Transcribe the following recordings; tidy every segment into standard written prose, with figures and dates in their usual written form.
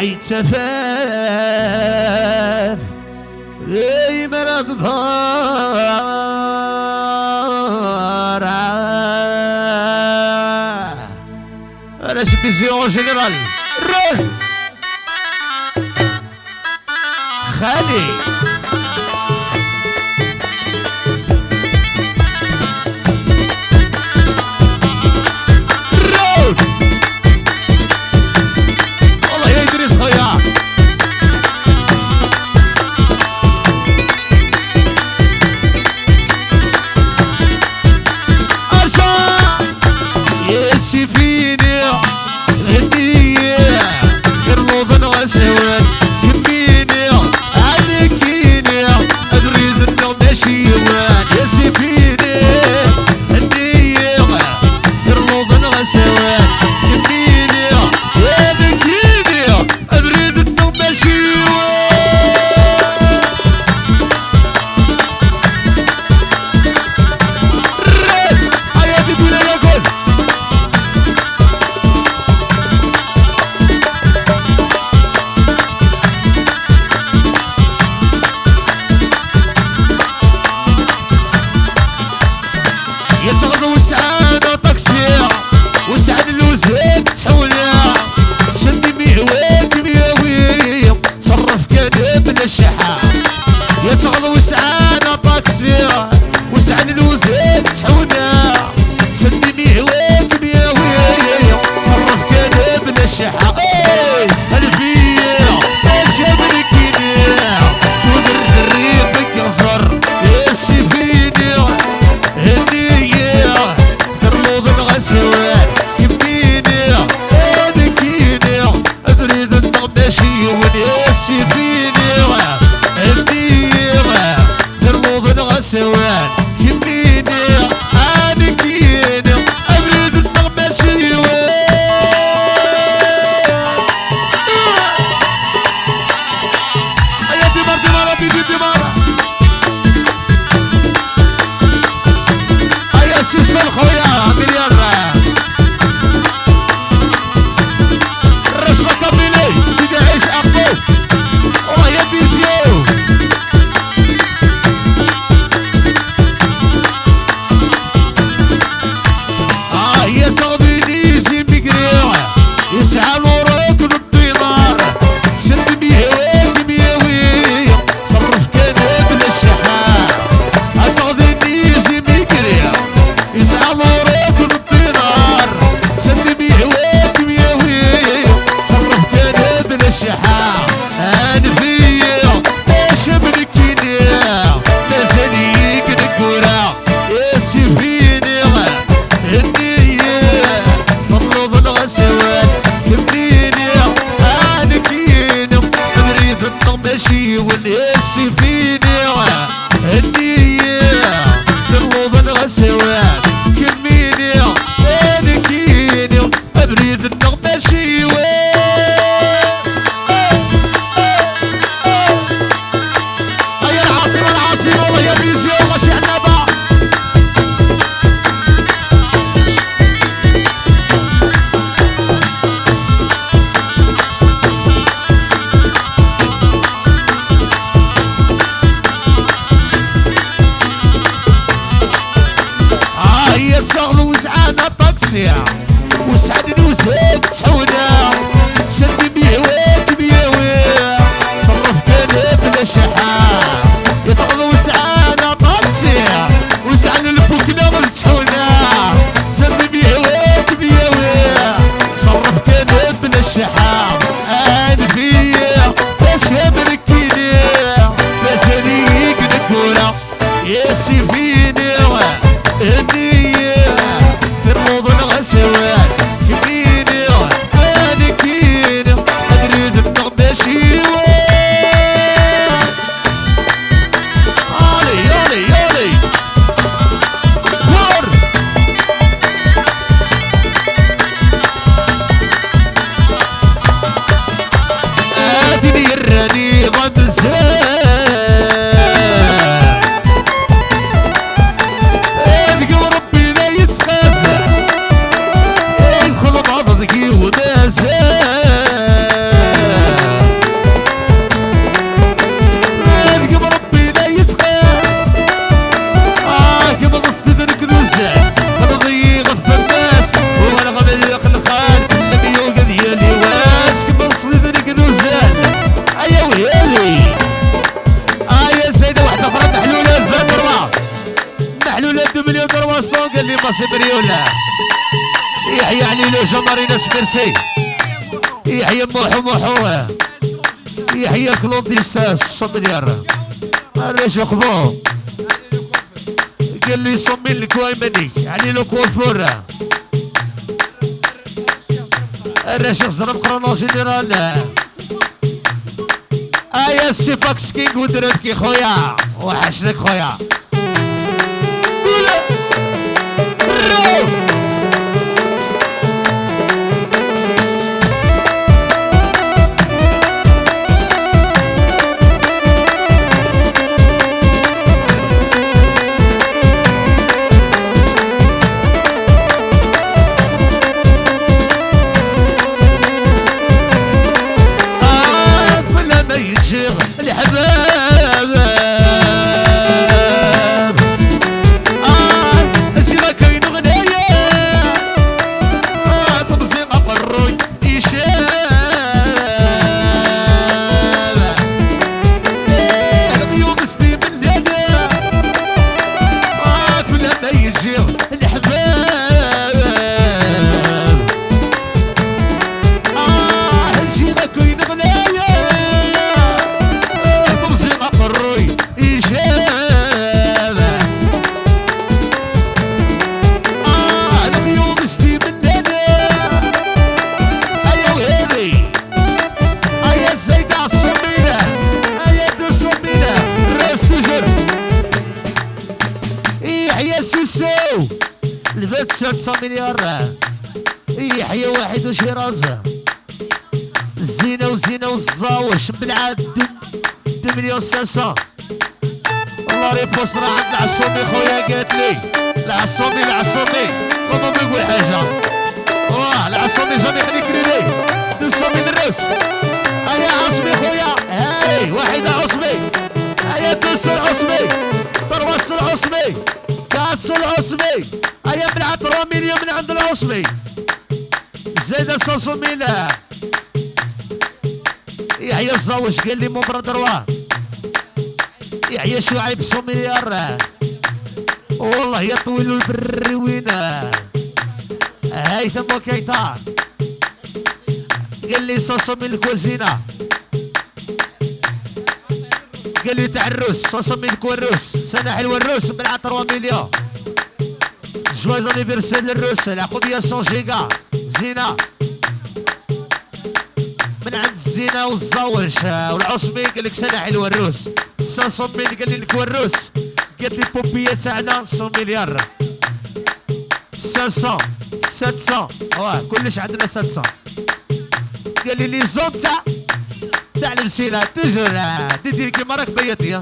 عيتفاف اي مرض ظهر. علاش بيزيون جنرال روح خالي. روح والله يا ادريس خويا. ارجع يا سيفيني غنية غير لوضن وسواد كميني عليكيني. راسي بريولا. يحيى عليلو جمارينوس ميرسي. يحيى موحو موحو. يحيى كلونديستاس 100 مليار. علاش يقبو؟ قال لي صمي الكوايمني عليلو كوافور. الرشيق زرب قرونو جينيرال. ايا سي فاكس كينغ ودربكي خويا وحشنك خويا. الحباب اجي كاين غنايا تبزي قروي يشاب اليوم سنين الليلة فلا ما يجي الحباب اجي كاين غنايا سوسو الباب 9 مليار. يحيى واحد وشيراز الزينة وزينة والزاوش بالعاد 2 مليون 500. الله ريبوس راه عند العصومي خويا قالت لي العصومي العصومي ماما ما يقول حاجة. واه العصومي جامي يخليك لي 200 مليون الروس. هيا عصمي خويا هاي واحدة عصمي. هيا 200 عصمي 300 عصمي 400 العصمي. هيا من عند 3 مليون من عند العصمي زايد 500. يحيى الزوج قال لي مبرا دروا. يحيى شعيب 100 مليار. والله يا طويل البروينة. هيثم وكيتا قال لي 500 الكوزينة. قال لي تاع الروس 500 الروس سنة حلوة الروس من عند 3 مليون. joyeux anniversaire للروس العقوبية 100 جيجا زينة من عند الزينة والزوج والعصمي. قال لك سنة حلوة الروس 500. قال لي لك الروس قالت لي بوبية تاعنا 100 مليار 500 700. واه كلش عندنا 700. قال لي les zones تاع المسيلة toujours دير كيما راك بيتي.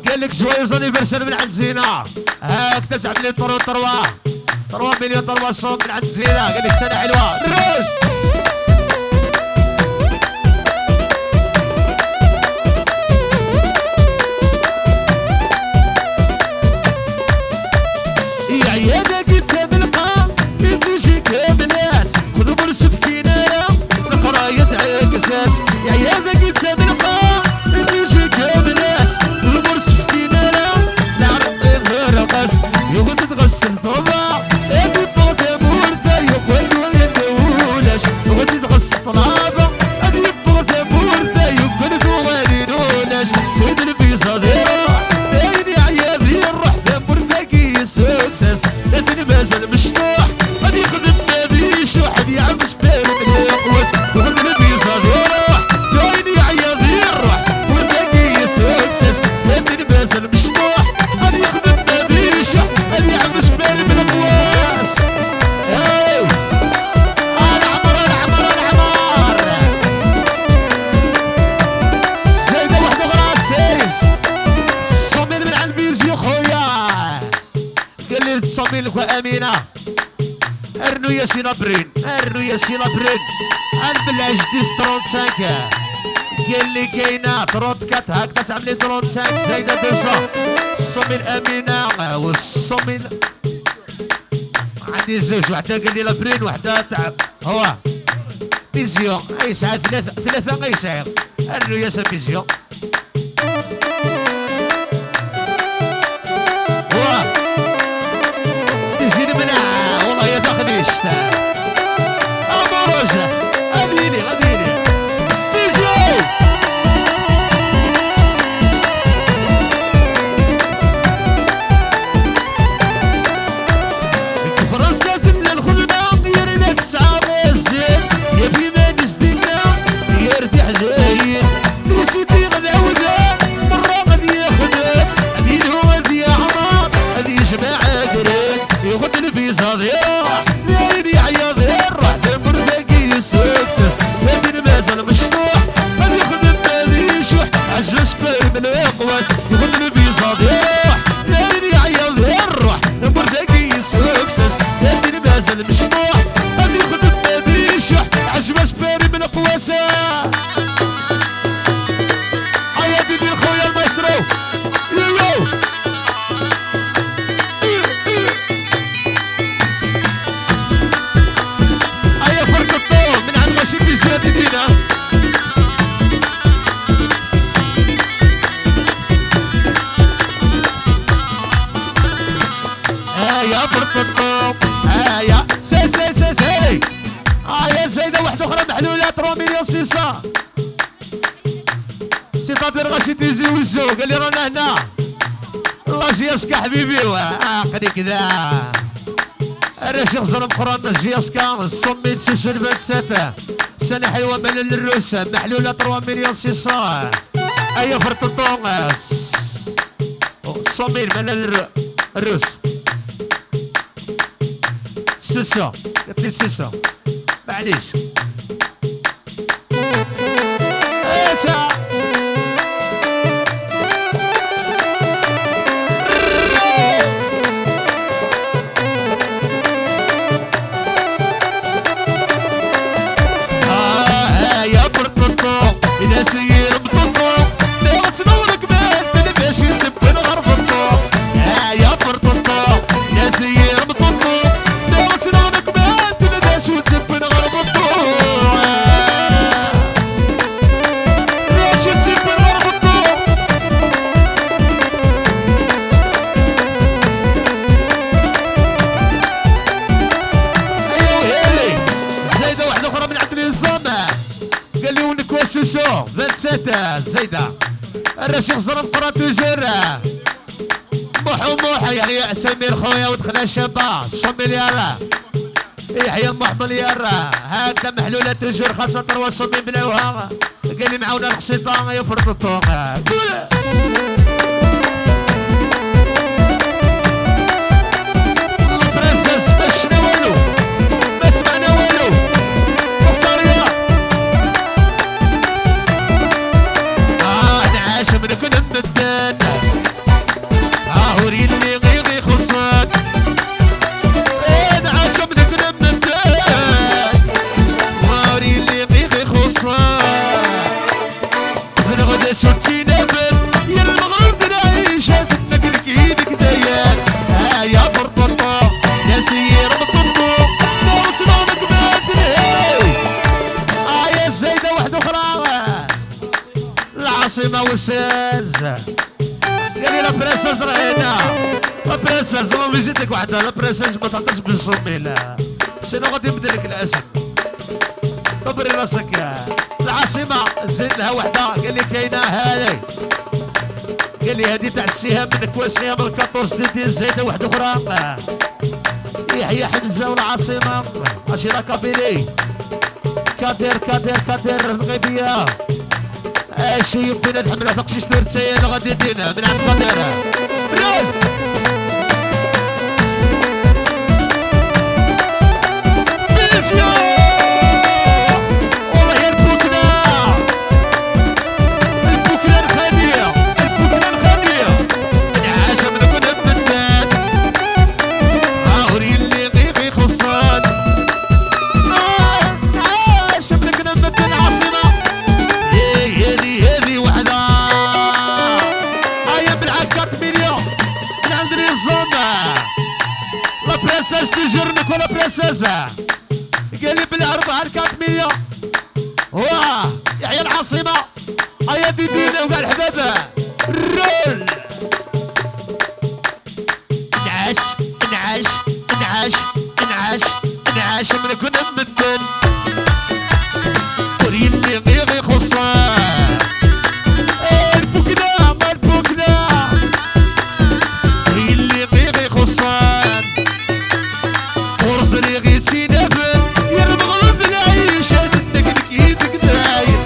قال لك joyeux anniversaire من عند زينة. هاك تزعم لي 3 3 مليون 300 من عند زينة. قال لك سنة حلوة الروس. يا عيادة قلت بالقا تجي كاملات خذوا برش بكينارة القراية تعكساس. يا عيادة قلت بالقا تجي كاملات خذوا برش بكينارة العرق غرقاس يقعد تغسل طبع ابي طوطة مورثة يقول يدولاش الامينة ارنو يا سي لابرين ارنو يا سي لابرين بالعج ديس 35 قال لي كاينه 34 هكذا تعملي 35 زايدة 200 الصومي الامينة والصومي عندي زوج وحده قال لي لابرين وحده تاع هو بيزيون غيسعى ثلاثة غيسعى ارنو يا سي بيزيون هو بيزيد منع والله يا تاخديش امورج غاديني غاديني بيزيون فرنسا تملى الخدمة يا لك تسعة الزين يا في ما نسدنا يرتاح زايد نسيتي غدا ودا مرة غادي يخدم هذه هو هذه عمار هذه جماعة درين ياخد الفيزا يروح لا يعيا يروح دمر يسوكسس لكن مازال مشطوح غادي يخدم غادي يشوح عجوز باري من الأقواس ياخد الفيزا يروح لا يعيا يروح دمر يسوكسس لكن مازال مشطوح غادي يخدم غادي يشوح عجوز باري من الأقواس. هيا بيبي خويا المايسترو يلو هيا فرق الطول من عند غشيم بزيادة دينا هيا فرق الطول هيا سي سي سي سي هيا زايدة واحدة أخرى محلولة 3 مليون 600 سي طابير غاشي تيزي وزو قال لي رانا هنا الله جياسكا حبيبي عقلي كذا الرشيق زرم قران جياسكا الصميت 627 سنة حلوة ملل الروس محلولة 3 مليون 600 أيا فرططون الصميت ملل الروس 600 قالت لي 600 معليش سير بطنطو لا تنورك ما باش تبن غرب الطو يا برطنطو يا سير بطنطو لا تنورك ما باش تبن غرب الطو باش تبن غرب الطو ايوا هيلي زايدة واحدة اخرى من عند النظام قال لي ونك سوسو 27 زايدة الرشيق زرم قرا توجور موح وموح يحيى سمير خويا ودخلها شابة 100 مليار يحيى موح مليار هكذا محلولة توجور خاصة 300 بلاوها قال لي معاونا القسيطة يفرض الطوق البرنسس ما شفنا والو ما سمعنا والو مختارية نعاش من كل مدان هوري اللي غيغي خصك نعاش من كل مدان هوري اللي غيغي خصك زنغدا شرتي نبل يا المغرب نعيش هاتنك لكيدك دايان يا برطرطو يا سير بطرطو نورت نورك ما تنهي يا زايدة واحدة أخرى العاصمة والساز قال لي لا بريساز راه هنا لا بريساز ما جيت لك وحدة لا بريساز ما تعطيش بالصمي لا سينو غادي نبدل لك الاسم دبري راسك. العاصمة زيد لها وحدة قال لي كاينة هذه قال لي هذه تاع السهام من كواسيها من 14 دي زايدة واحدة أخرى يحيى حمزة والعاصمة ماشي لا كابيلي كادر كادر كادر الغيبية اشي يبينا تحمل فقشيش ترتين غادي يدينا من عند قدر رون بيزيو والله يا البوكنا البوكنا الخانية البوكنا الخانية نعاش من كل بدان هاوري. princesse toujours نيكولا princesse. قال لي بالاربعة 4 مليون. واه يحيى العاصمة هيا ديدينا وكاع الحباب رول. نعاش نعاش نعاش نعاش نعاش من كنا مدن اللي غير يخصه البوكنا ما البوكنا اللي غير يخصان ورزلي غير تينافل يا المغرب العيشة تنك ايدك داير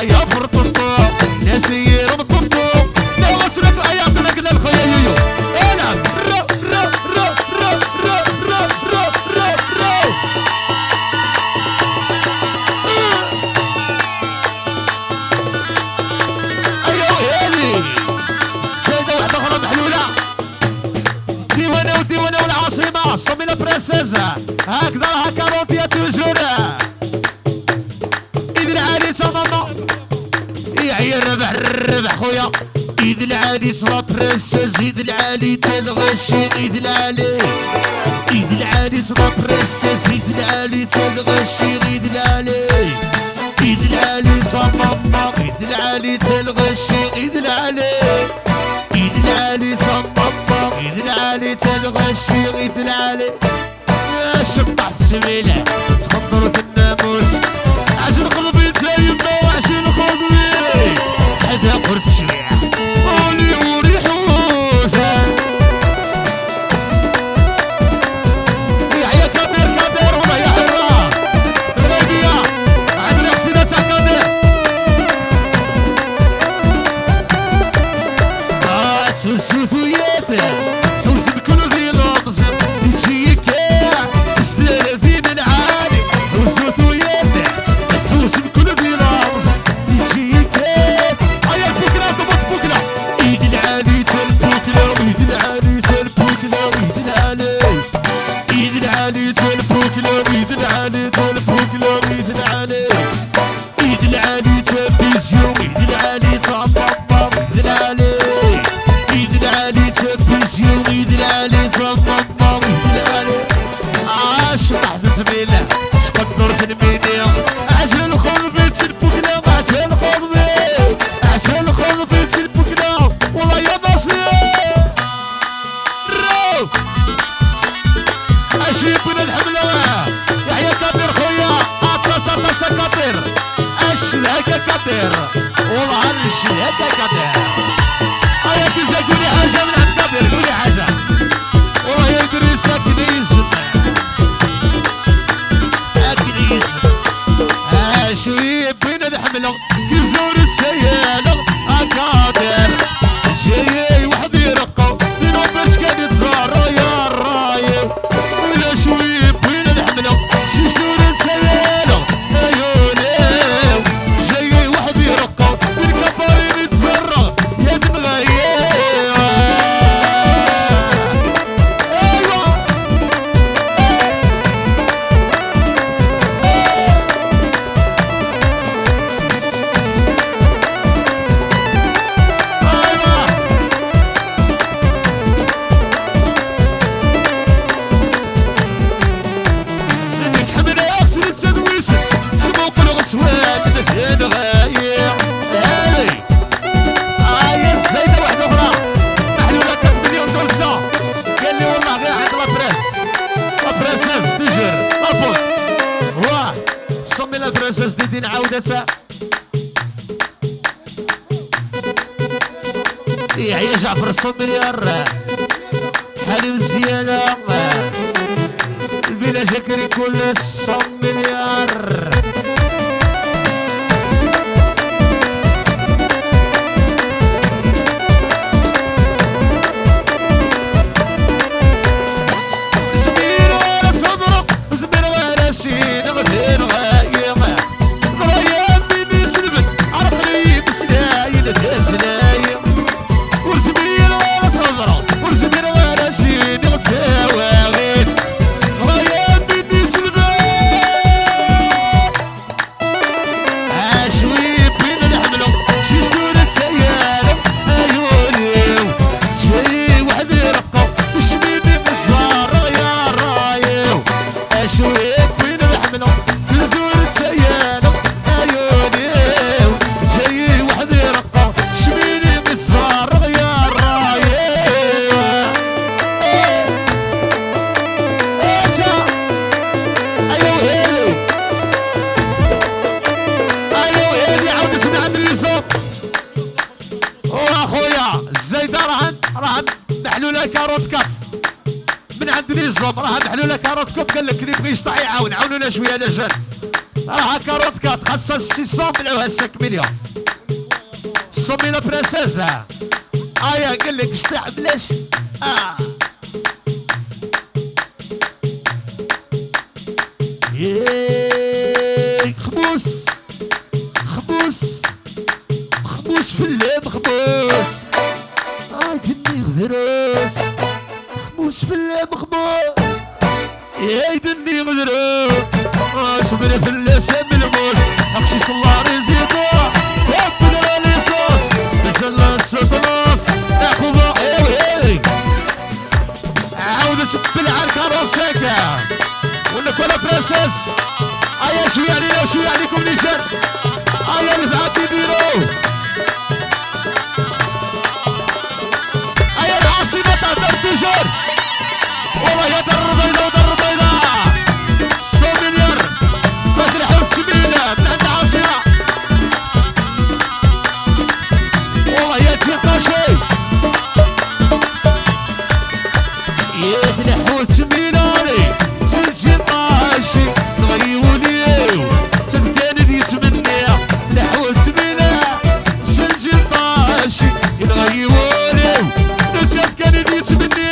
يا فرططو ناسي رمططو لا غسلك عياطنا كنا الخيا يويو العب رو رو رو رو رو رو رو رو رو. ايوا هذه السيدة واحدة أخرى محلولة. ديوانة وديوانة والعاصمة صمي la princesse هكذا راها كاروتيا toujours. إيد العالي ماما يا الربح الربح خويا. إيد العالي la princesse إيد العالي تنغشي إيد العالي إيد العالي la princesse إيد العالي تنغشي إيد العالي إيد العالي ماما إيد العالي تنغشي إيد العالي إيد العالي ماما إيد العالي تنغشي إيد العالي. يا شطحت الجميلة تخضرت الناموس عشان قلبي تايمة وعشان قلبي حدا قرت شوية ولي وريحوسة. يا كبير كبير والله يا حرة الغربية عندنا حسينة تاع كبير. السوفيات حوس بكل ذي لمزة يجيك سلالة من عالي. وسوفيات حوس بكل ذي لمزة يجيك هيا البوكلة ضبط بوكلة. ايد العالي تالبوكلة ايد العالي تالبوكلة ايد العالي ايد العالي تالبوكلة ايد العالي تالبوكلة ايد العالي ايد العالي تالبيزيو ايد العالي تالبابا ايد العالي ايد العالي تالبيزيو ايد العالي تالبابا ايد العالي. عاش تحت زميله تقدر في المينيا عجل خربت البوكلة عجل خربت عجل خربت البوكلة والله يا نصير رو اشيبنا الحملة. يحيى كبير خويا اطلس اطلس كبير اشلاكة كبير والله الشلاكة كبير. هيا كيزا قولي حاجة من عند كبير قولي حاجة والله يا ادريس كنيز كنيز شوية بين الحملة كيزور السيالة أكادر جاي وحد يرقى دينو باش كان يتزار يا الرايب ولا شوية بين الحملة شي زور السيالة ايونيو جاي وحد يرقى الكبارين يتزرى يا دمغير. ايوا ايوا انك حمل اغسل السدويس سموق الغسوان مثل غايع هاي هاي الزايدة واحدة أخرى محلولة 4 مليون دولسة. قال لي والله غير عند la prince la princesse تجر لابوت واه صمي la princesse ديدين عودة. يحيى جعفر الصمير حليم الزيانة البلا شكري كل الصمير. زمير ولا صدرك زمير ولا سين غير غايم غايم بيني سلبت عرقلي بسلايل تسلايم ورزمير ولا صدرك ورزمير ولا سين غتواغيت غايم بيني سلبت. quarante-quatre، قال لك اللي بغى يشطح يعاون، عاونونا شوية les jeunes. راه 44 خاصها 600، بلعوها 5 مليون. صومي la princesse. ايا قال لك شطح بلاش. ياي خموس خموس خموس في الليل خموس، دني غدروس خموس في الليل خموس، يا دني غدروس، صبري في اللسان بالموس، اخشيش الله رزيدو وبدر ليصوص نزل السطنوس اخوبا. اي عاود بالعال 45 ولا كولا برنسيس. ايا شوية علينا وشوية عليكم les jeunes. ايا رفعتي بيرو، ايا العاصمة تهدر toujours. والله يا در البيضاء ودر البيضاء 100 مليار بدر حوت سمينة من عند العاصمة. والله يا تيطاشي يا تنحوت سمينة سجطاشي تغيوني تبداني يتمنى نحوت سمينة سجطاشي تغيوني تبداني يتمنى.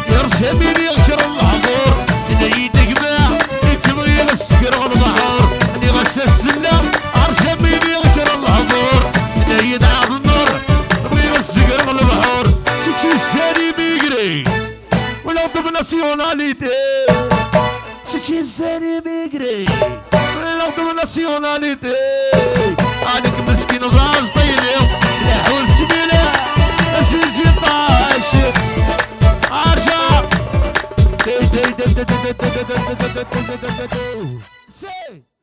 يرجميني يغشر العبور نعيدك ما يكبغي يغسكر البحور، اني غسل السلة ارجميني يغشر العبور نعيد عاب النور بغي يغسكر البحور. سيتي السالي ميغري ولا ضد nationalité، سيتي السالي ميغري ولا ضد nationalité. عليك مسكين غاز طيلي لا حول سبيله سيتي طاشي ارجع. See.